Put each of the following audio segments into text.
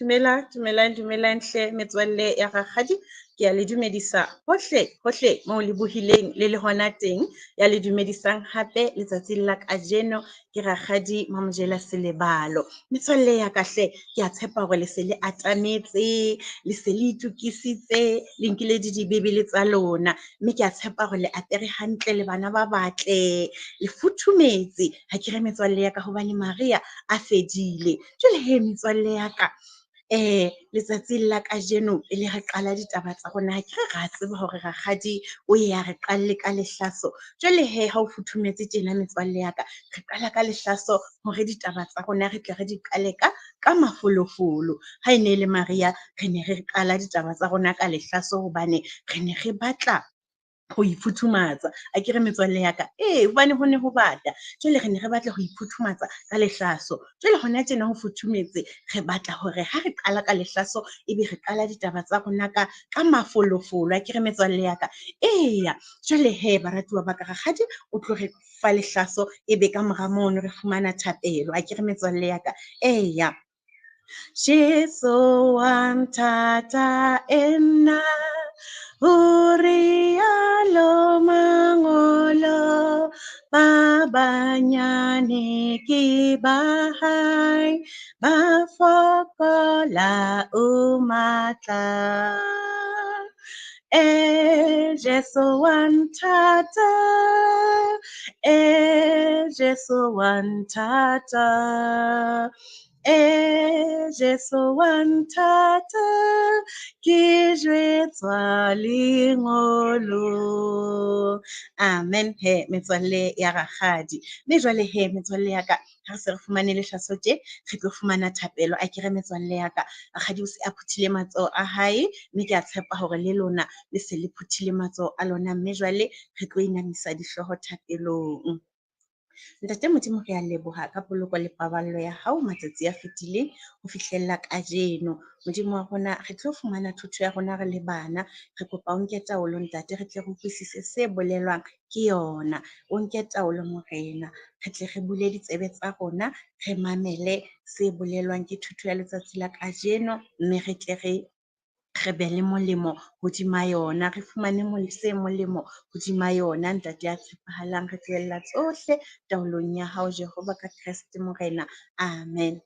Dumela, dumelang, dumelang hle metswalle ya rakgadi. Ke a le dumedisa hohle, hohle moo le bohileng le le hona teng. Ya le dumedisang hape letsatsing la kajeno ke rakgadi Mamojela Selebalo. Metswalle ya ka hle, ke a tshepa hore le se le atametse, le se le itokisitse, le nkile le dibebele tsa lona. Mme ke a tshepa hore le apere hantle le bana ba batle, le futhumetse. Ha ke re metswalle ya ka hobane mariha a fedile. Jwale he metswalle ya ka, letsatsing la kajeno pele re qala ditaba tsa rona, akere re a tseba hore rakgadi o ye a re qalle ka lehlaso. Jwale he ha o futhumetse tjena metswalle ya ka, re qala ka lehlaso hore ditaba tsa rona re tle re di qale ka mafolofolo. Ha e ne le mariha, re ne re qala ditaba tsa rona ka lehlaso hobane re ne re batla ho ifuthumatsa. Akere metswalle ya ka? Ee, hobane ho ne ho bata. Jwale re ne re batla ho iphuthumatsa ka lehlaso. Jwale hona tjena ho futhumetse, re batla hore ha re qala ka lehlaso, ebe re qala ditaba tsa rona ka mafolofolo. Akere metswalle ya ka? Eya, jwale he baratuwa ba ka, rakgadi o tlo re fa lehlaso, ebe ka mora mono re fumana thapelo. Akere metswalle ya ka? Eya. Jesu wa nthata enna, ho rialo mangolo, ba banyane ke ba hae, ba fokola o matla. E Jesu wa nthata, e Jesu wa nthata, e Jesu wa nthata, ke jwetswa lengolo. Amen he metswalle ya rakgadi. Mme jwale he metswalle ya ka, ha re se re fumane lehlaso tje, re tlo fumana thapelo. Akere metswalle ya ka, rakgadi o se a phuthile matsoho a hae, mme ke a tshepa hore le lona le se le phuthile matsoho a lona. Mme jwale re tlo inamisa dihlooho thapelong. Ntate Modimo, re a leboha ka poloko le paballo ya hao matsatsi a fetileng ho fihlella kajeno. Modimo wa rona, re tlo fumana thuto ya rona re le bana. Re kopa o nke taolo ntate, re tle re utlwisise se bolelwang ke yona. O nke taolo Morena, re tle re bule ditsebe tsa rona, re mamele se bolelwang ke thuto ya letsatsi la kajeno, mme re tle re be le molemo hodima yona, re fumane se molemo hodima yona. Ntate ya tshepahalang, re tlohella tsohle taolong ya hao Jehova ka Kreste Morena. Amen.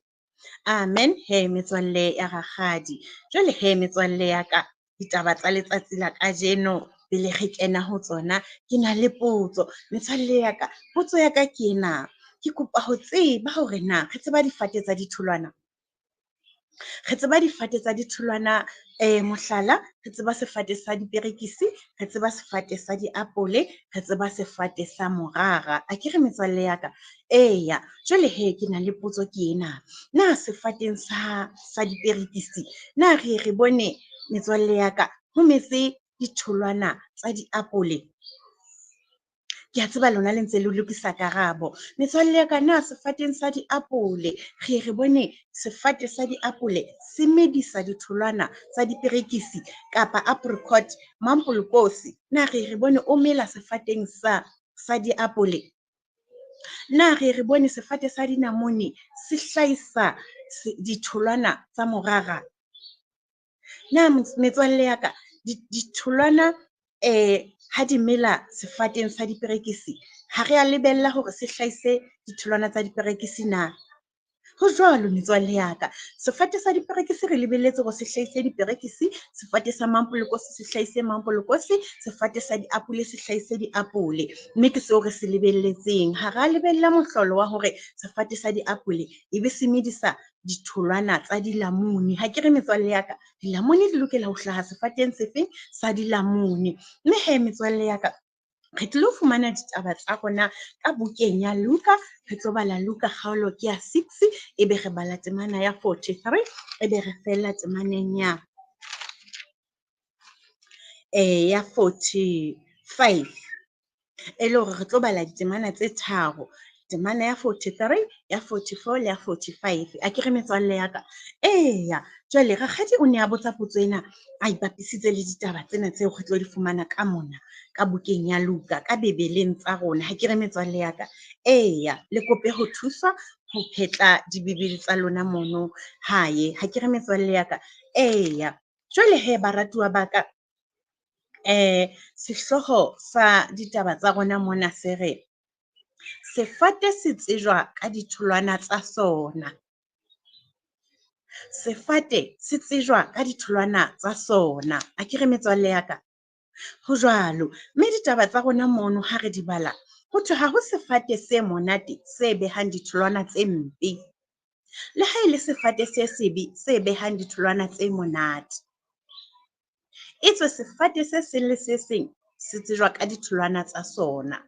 Amen he metswalle ya rakgadi. Jwale he metswalle ya ka, ditaba tsa letsatsi la kajeno pele re kena ho tsona, ke na le potso. Metswalle ya ka, potso ya ka ke ena. Ke kopa ho tseba hore na re tseba difate tsa ditholwana? Re tseba difate tsa ditholwana, mohlala, re tseba sefate sa diperekisi, re tseba sefate sa diapole, re tseba sefate sa morara. Akere metswalle ya ka? Eya, jwale he ke na le potso ke ena. Na sefateng sa diperekisi, na re re bone metswalle ya ka ho metse ditholwana tsa diapole? Ke a tseba lona le ntse le lokisa karabo. Metswalle ya ka, na sefateng sa diapole re re bone sefate sa diapole se medisa ditholwana tsa diperekisi kapa apricot, mampolokosi? Na re re bone o mela sefateng sa diapole? Na re re bone sefate sa dinamone se hlahisa ditholwana tsa morara? Na metswalle ya ka, ditholwana ha di mela sefateng sa diperekisi, ha re a lebella hore se hlahise ditholwana tsa diperekisi na? Ho jwalo metswalle ya ka. Sefate sa diperekisi re lebelletse hore se hlahise diperekisi, sefate sa mampolokosi se hlahise mampolokosi, sefate sa diapole se hlahise diapole. Mme ke seo re se lebelletseng. Ha ra lebella mohlolo wa hore sefate sa diapole e be se medisa ditholwana tsa dilamuni. Ha ke re metswalle ya ka, dilamuni di lokela ho hlaha sefateng sefeng sa dilamuni. Mme he metswalle ya ka, re tlilo fumana ditaba tsa rona ka bukeng ya Luka. Re tlo bala Luka kgaolo ke ya 6, ebe re bala temana ya 43, ebe re fella temaneng ya 45. E le hore re tlo bala ditemana tse tharo. Temana ya 43, ya 44 le ya 45. Akere metswalle ya ka? Eya, jwale rakgadi o ne a botsa potso ena a ipapisitse le ditaba tsena tseo re tlo di fumana ka mona ka bukeng ya Luka, ka Bibeleng tsa rona. Ha ke re metswalle ya ka? Eya, le kope ho thuswa ho phetla dibibele tsa lona mono hae. Ha ke re metswalle ya ka? Eya. Jwale he baratuwa ba ka, sehlooho sa ditaba tsa rona mona se re, sefate se tsejwa ka ditholwana tsa sona. Sefate se tsejwa ka ditholwana tsa sona. Akere metswalle ya ka? Ho jwalo, mme ditaba tsa rona mono ha re di bala, ho thwe ha ho sefate se monate se behang ditholwana tse mpe. Le ha e le sefate se sebe se behang ditholwana tse monate. Etswe sefate se seng le se seng se tsejwa ka ditholwana tsa sona.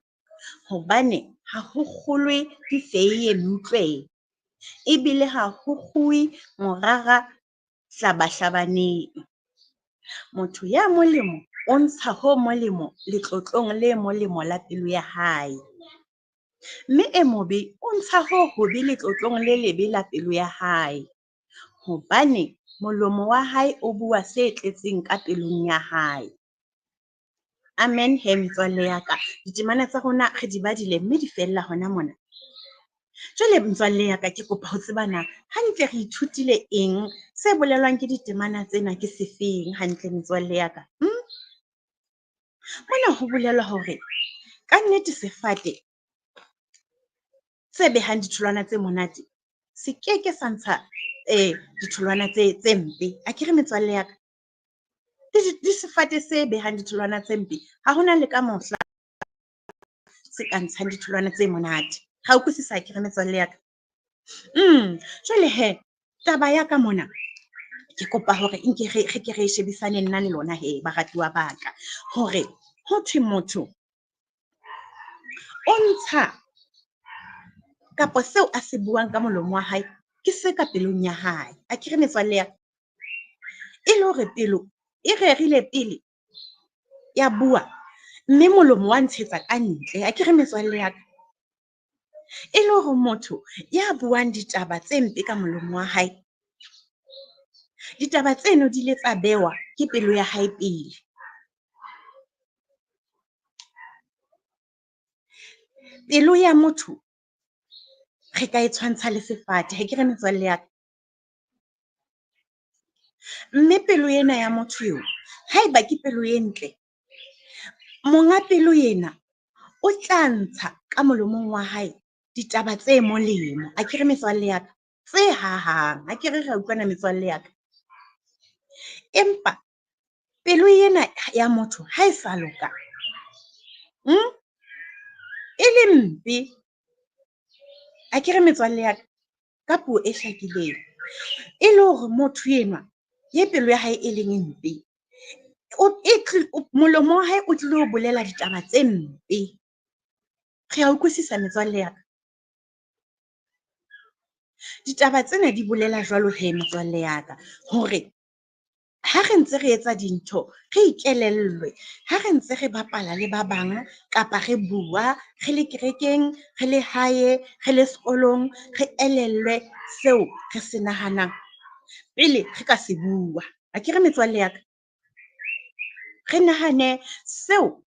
Hobane ha ho kgolwe difeiye meutlweng, ebile ha ho kguwe morara hlabahlabaneng. Motho ya molemo o ntsha ho molemo letlotlong le molemo la pelo ya hae. Mme e mobe o ntsha ho hobe letlotlong le lebe la pelo ya hae. Hobane molomo wa hae o bua se tletseng ka pelong ya hae. Amen he metswalle ya ka. Ditemana tsa rona re di badile mme di fella hona mona. Jwale metswalle ya ka, ke kopa ho tseba na hantle re ithutile eng? Se bolelwang ke ditemana tsena ke sefeng hantle metswalle ya ka? Mona ho bolelwa hore kannete sefate se behang ditholwana tse monate se keke sa ntsha ditholwana tse mpe. Akere metswalle ya ka? Le sefate se behang ditholwana tse mpe, ha hona le ka mohla se ka ntshang ditholwana tse monate. Ra utlwisisa akere metswalle ya ka? Jwale he, taba ya ka mona ke kopa hore nke re ke re shebisane nna le lona he baratuwa ba ka. Hore ho thwe motho o ntsha kapa seo a se buang ka molomo wa hae ke se ka pelong ya hae. Akere metswalle ya ka? E le hore pelo e rerile pele ya bua, mme molomo wa ntshetsa ka ntle. Akere metswalle ya ka? E le hore motho ya buang ditaba tse mpe ka molomo wa hae, ditaba tseno di ile tsa bewa ke pelo ya hae pele. Pelo ya motho re ka e tshwantsha le sefate, ha ke re metswalle ya ka? Mme pelo ena ya motho eo, haeba ke pelo e ntle, monga pelo ena o tla ntsha ka molomong wa hae ditaba tse molemo. Akere metswalle ya ka? Tse hahang. Akere re a utlwana metswalle ya ka? Empa pelo ena ya motho ha e sa loka, e le mpe, akere metswalle ya ka? Ka puo e hlakileng, e le hore motho enwa ye pelo ya hae e leng mpe, molomo wa hae o tlilo bolela ditaba tse mpe. Re a utlwisisa metswalle ya ka? Ditaba tsena di bolela jwalo he metswalle ya ka, hore ha re ntse re etsa dintho, re ikelellwe. Ha re ntse re bapala le ba bang kapa re bua, re le kerekeng, re le hae, re le sekolong, re elellwe seo re se nahanang pele re ka se bua. Akere metswalle ya ka? Re nahane seo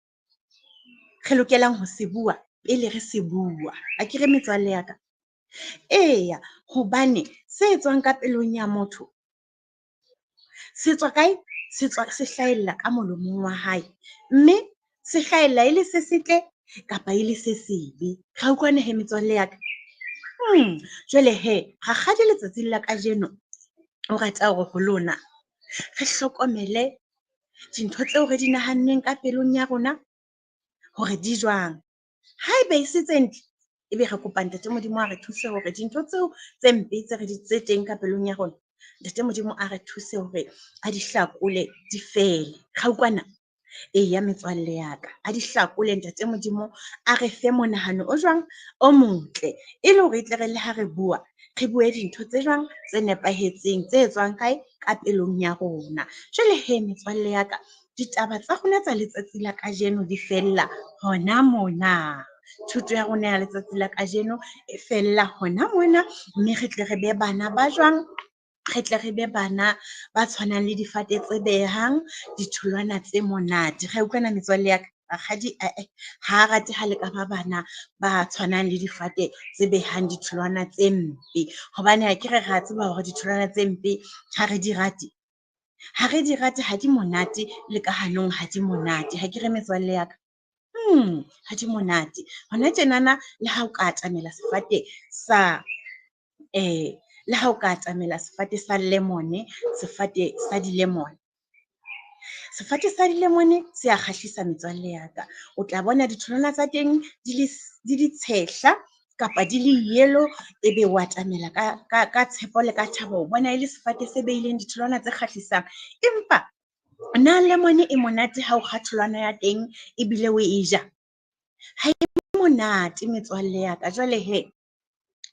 re lokelang ho se bua pele re se bua. Akere metswalle ya ka? Eya, hobane se tswang ka pelong ya motho se tswa kae? Se tswa se hlahella ka molomong wa hae. Mme se hlahella e le se setle kapa e le se sebe. Ra utlwana he metswalle ya ka? Jwale he, rakgadi letsatsing la kajeno o rata hore ho lona re hlokomele dintho tseo re di nahanneng ka pelong ya rona hore di jwang. Haeba e se tse ntle, ebe re kopa Ntate Modimo a re thuse hore dintho tseo tse mpe tse re di tse teng ka pelong ya rona, Ntate Modimo a re thuse hore a di hlakole di fele. Ra utlwana? Eya metswalle ya ka, a di hlakole Ntate Modimo a re fe monahano o jwang? O motle. E le hore e tle re le ha re bua, re bue dintho tse jwang? Tse nepahetseng, tse tswang kae? Ka pelong ya rona. Jwale he metswalle ya ka, ditaba tsa rona tsa letsatsi la kajeno di fella hona mona. Thuto ya rona ya letsatsi la kajeno e fella hona mona, mme re tle re be bana ba jwang? Re tle re be bana ba tshwanang le difate tse behang ditholwana tse monate. Ra utlwana metswalle ya ka? Rakgadi ae ha a rate ha le ka ba bana ba tshwanang le difate tse behang ditholwana tse mpe. Hobane akere re a tseba hore ditholwana tse mpe ha re di rate. Ha re di rate, ha di monate le ka hanong ha di monate. Ha ke re metswalle ya ka? Ha di monate. Hona tjenana le ha o ka atamela sefate sa le ha o ka atamela sefate sa lemon-e, sefate sa di-lemon. Sefate sa dilemone se a kgahlisa metswalle ya ka. O tla bona ditholwana tsa teng di le di le tshehla kapa di le yellow. Ebe o atamela ka tshepo le ka thabo, o bona e le sefate se behileng ditholwana tse kgahlisang. Empa na lemon e monate ha o kga tholwana ya teng ebile o e ja? Ha e monate metswalle ya ka. Jwale hee,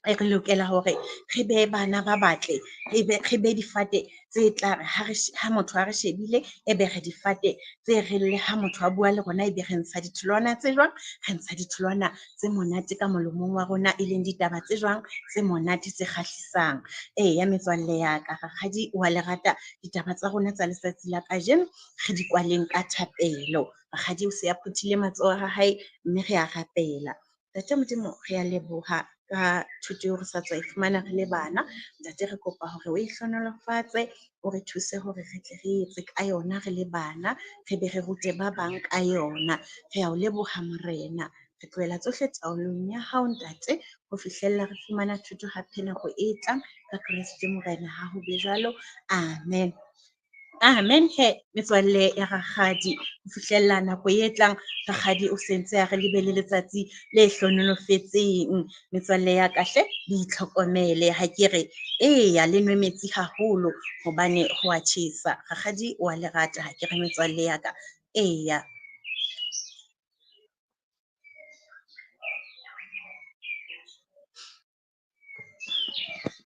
re lokela hore re be bana ba batle, re be difate tse tla re ha re ha motho a re shebile, ebe re difate tse reng le ha motho a bua le rona, ebe re ntsha ditholwana tse jwang? Re ntsha ditholwana tse monate ka molomong wa rona, e leng ditaba tse jwang? Tse monate, tse kgahlisang. Eya metswalle ya ka, rakgadi wa le rata ditaba tsa rona tsa letsatsi la kajeno, re di kwaleng ka thapelo. Rakgadi o se a phuthile matsoho a hae mme re a rapela. Ntate Modimo, re a leboha ka thuto eo re sa tswa e fumana re le bana. Ntate re kopa hore o e hlohonolofatse, o re thuse hore re tle re etse ka yona re le bana, re be re rute ba bang ka yona. Re a o leboha Morena. Re tlohela tsohle taolong ya hao ntate, ho fihlella re fumana thuto hape nako e tlang ka Kreste Morena ha ho be jwalo. Amen. Amen he, metswalle ya rakgadi. Ho fihlella nako e tlang, rakgadi o sentse a re le be le letsatsi le hlohonolofetseng. Metswalle ya ka hle, le itlhokomele ha ke re, eya le nwe metsi haholo hobane ho a tjhesa. Rakgadi o a le rata ha ke re metswalle ya ka? Eya.